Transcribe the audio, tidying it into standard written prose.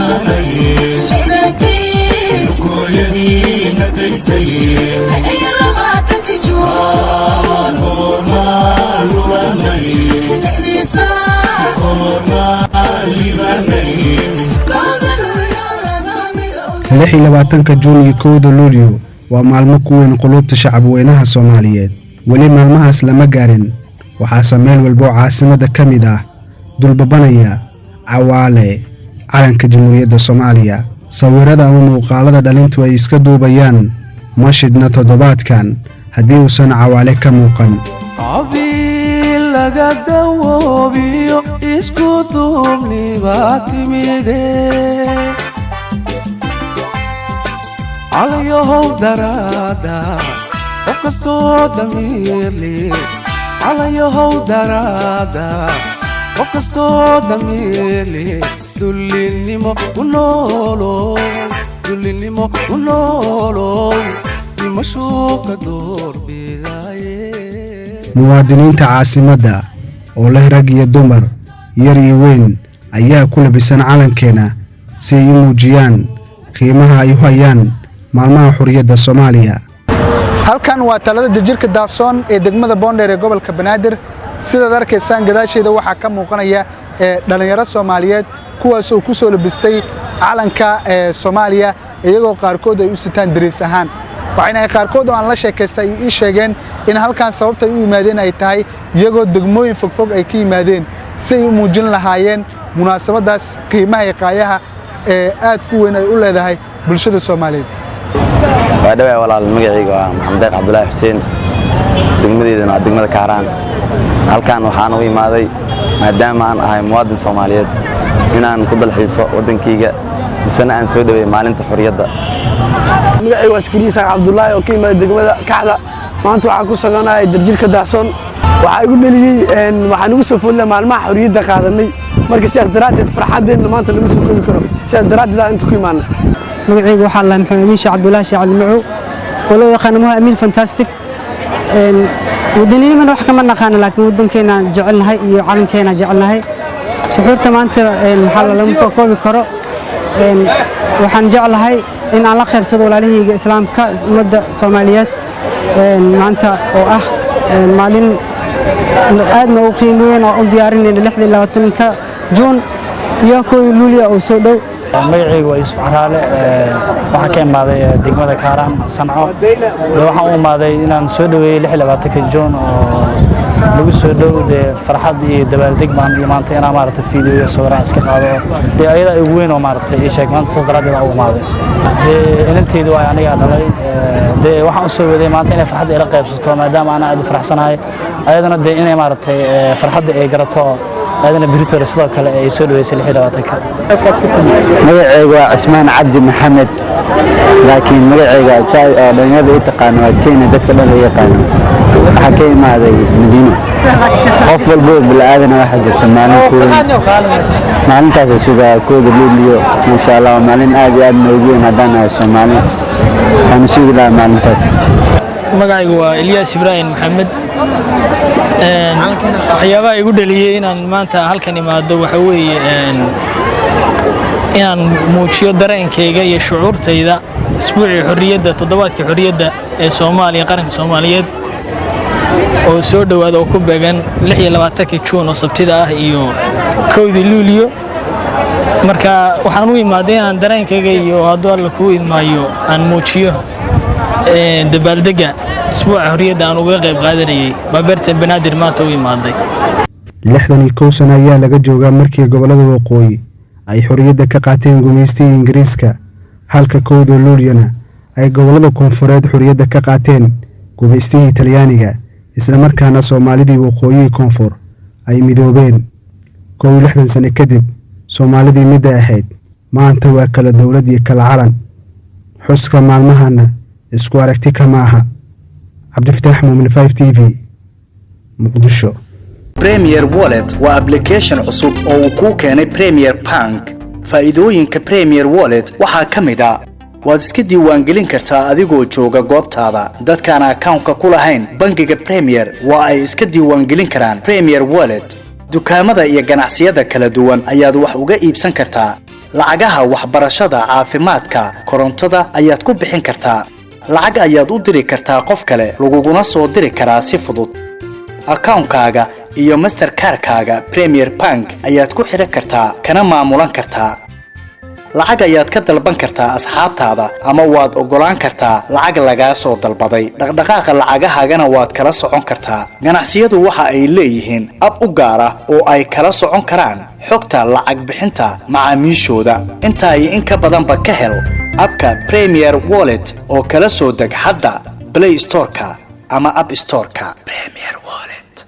Lixdankii, 26-ka Juun, lixdii saac, 1-da Luulyo laga midowday. 26-ka Juun iyo 1-da Luulyo waa maalmo ku weyn quluubta shacabweynaha Soomaaliyeed. Weli maalmahaas lama gaarin, waxaase meel walba oo caasimadda ka mid ah dulbabanaya cawaale calanka Jamhuuriyadda Soomaaliya. Sawirada ama muuqaalada dhalintu ay iska duubayaan ma shidna toddobaadkan haddii uusan cawaale ka muuqan. Qabiil laga dawoobiyo, isku duubniba timide. Calayahow daraada, qof kastoo damiirli. Calayahow daraada, qof kastoo damiirli, dullinimo ku noolow, dullinimo ku noolow, dhimashuu ka doorbidaye. Muwaadiniinta caasimadda oo leh rag iyo dumar, yar iyo weyn, ayaa ku labisan calankeena si ay u muujiyaan qiimaha ay u hayaan maalmaha xorriyadda Soomaaliya. Halkan waa talada Daljirka Daasoon ee degmada Boondheer ee gobolka Banaadir. Sidaad arkaysaan, gadaasheeda waxaa ka muuqanaya ee dhallinyaro Soomaaliyeed, kuwaas oo ku soo labistay calanka ee Soomaaliya, iyagoo qaarkood ay u sitaan dariis ahaan. Waxayna ay qaarkood oo aan la sheekaystay ay ii sheegeen in halkan sababta ay u yimaadeen ay tahay iyagoo degmooyin fogfog ay ka yimaadeen si ay u muujin lahaayeen munaasabaddaas qiimaha iyo qaayaha ee aad ku weyn ay u leedahay bulshada Soomaaliyeed. Waa dhawaa walaal, magacayga waa Maxamed Deeq Cabdulaahi Xuseen, degmadeydana waa degmada Kaaraan. Halkan waxaan u imaaday, maadaama aan ahay muwaadin Soomaaliyeed, inaan ku dalxiiso waddankayga, misena aan soo dhaweey maalinta xorriyadda. Magacayga waa Askariya Isaaq Cabdullaahi oo ka yimaada degmada Kaxda. Maanta waxaan ku suganahay Daljirka Daahsoon. Waxaa igu dheliyey, waxaan ugu soo foodlay maalmaha xorriyadda qaadanay. Marka sidaas daraaddeed farxaddeenna maanta lama soo koobi karo. Sidaas daraaddeed aan inta ku imaana. Magacayga waxaa la Maxamed Amiin Sheekh Cabdullaahi Sheekh Cali Macow, oo loo yaqaano Muha Amiin Fantastic. Wadaninimana wax kama naqaano, laakiin waddankeena jecelnahay iyo calankeena jecelnahay. Suxuurta maanta maxaa lama soo koobi karo. Waxaan jeclahay in aan la qaybsado walaalahayga islaamka, ummadda Soomaaliyeed, maanta oo ah maalin aadna u qiimo weyn oo u diyaarinayna 26-ka Juun iyo 1-da Luuliya oo soo dhow. Magacaygu waa Yuusuf Caraale. Waxaan ka imaaday degmada Kaaraan, Sanco. Dee waxaan u imaaday inaan soo dhaweeyey 26-ka Juun oo lagu soo dhow. Dee farxad iyo dabaaldeg baan iyo maanta inaan maaragtay fiidiyo iyo sawiraan iska qaado, dee ayadaa igu weyn oo maaragtay ii sheeg maanta. Saas daraaddeed aan u imaaday. Dee inanteydu waa anigaa dhalay. Dee waxaan u soo waday maanta inay farxadda ila qaybsato, maadaama ana aad u faraxsanahay, ayadana dee inay maaragtay farxadda ay garato, ayadana beritore sidoo kale ay soo dhaweysay 26-ka. Magacaygu waa Cismaan Cabdi Maxamed, laakiin magacayga saa oo dhalinyarada i taqaano waa Tina, dadka dhan la yaqaano. Waxaa ka imaaday Madiino. Qof walbo bilaaadana waxaa jirta maalin ku weyn, maalintaas sugaa, 1-da Luuliyo. Maasha Allah, waa maalin aad iyo aad noogu weyn haddaan nahay Soomaali. Waxaanu sugi lahaa maalintaas. Magacaygu waa Ilyaas Ibraahim Maxamed. Waxyaabaha igu dhaliyey inaan maanta halkan imaado waxa weeye inaan muujiyo dareenkayga iyo shucuurtayda isbuucii xorriyadda, toddobaadkii xorriyadda ee Soomaaliya, qaranka Soomaaliyeed oo soo dhowaada, oo ku beegan 26-kii Juun oo Sabtida ah iyo 1-dii Luuliyo. Marka waxaan u imaaday inaan dareenkayga iyo, hadduu Alla kuu idmaayo, aan muujiyo dabaaldegga isbuuca xorriyadda aan uga qayb qaadanayay. Baa beerta Banaadir maanta u imaaday. 61 sano ayaa laga joogaa markii gobollada waqooyi ay xorriyadda ka qaateen gumaystihii Ingiriiska, halka 1-da Luulyana ay gobollada koonfureed xorriyadda ka qaateen gumaystihii Talyaaniga, islamarkaana Soomaalidii waqooyihii koonfur ay midoobeen. 61 sano kadib, Soomaalidii midda ahayd maanta waa kala dowlad iyo kala calan. Xuska maalmahana isku aragti kama aha. Cabdifataax Muumin, 5 TV, Muqdisho. Premier Wallet waa application cusub oo uu kuu keenay Premier Bank. Faa'iidooyinka Premier Wallet waxaa ka mid ah: waad iska diiwaangelin kartaa adigoo jooga goobtaada. Dadkaan akawnka ku lahayn bangiga Premier waa ay iska diiwaangelin karaan Premier Wallet. Dukaamada iyo ganacsiyada kala duwan ayaad wax uga iibsan kartaa. Lacagaha waxbarashada, caafimaadka, korontada ayaad ku bixin kartaa. Lacag ayaad u diri kartaa qof kale, laguguna soo diri karaa si fudud. Akawnkaaga iyo Masterkarkaaga Premier Bank ayaad ku xidhan kartaa, kana maamulan kartaa. Lacag ayaad ka dalban kartaa asxaabtaada, ama waad oggolaan kartaa lacag lagaa soo dalbaday, dhaqdhaqaaqa lacagahaagana waad kala socon kartaa. Ganacsiyadu waxa ay leeyihiin ab u gaar ah oo ay kala socon karaan xogta lacag bixinta macaamiishooda. Intaa iyo in ka badanba ka hel abka Premier Wallet oo kala soo deg hadda Play Storeka ama App Storeka. Premier.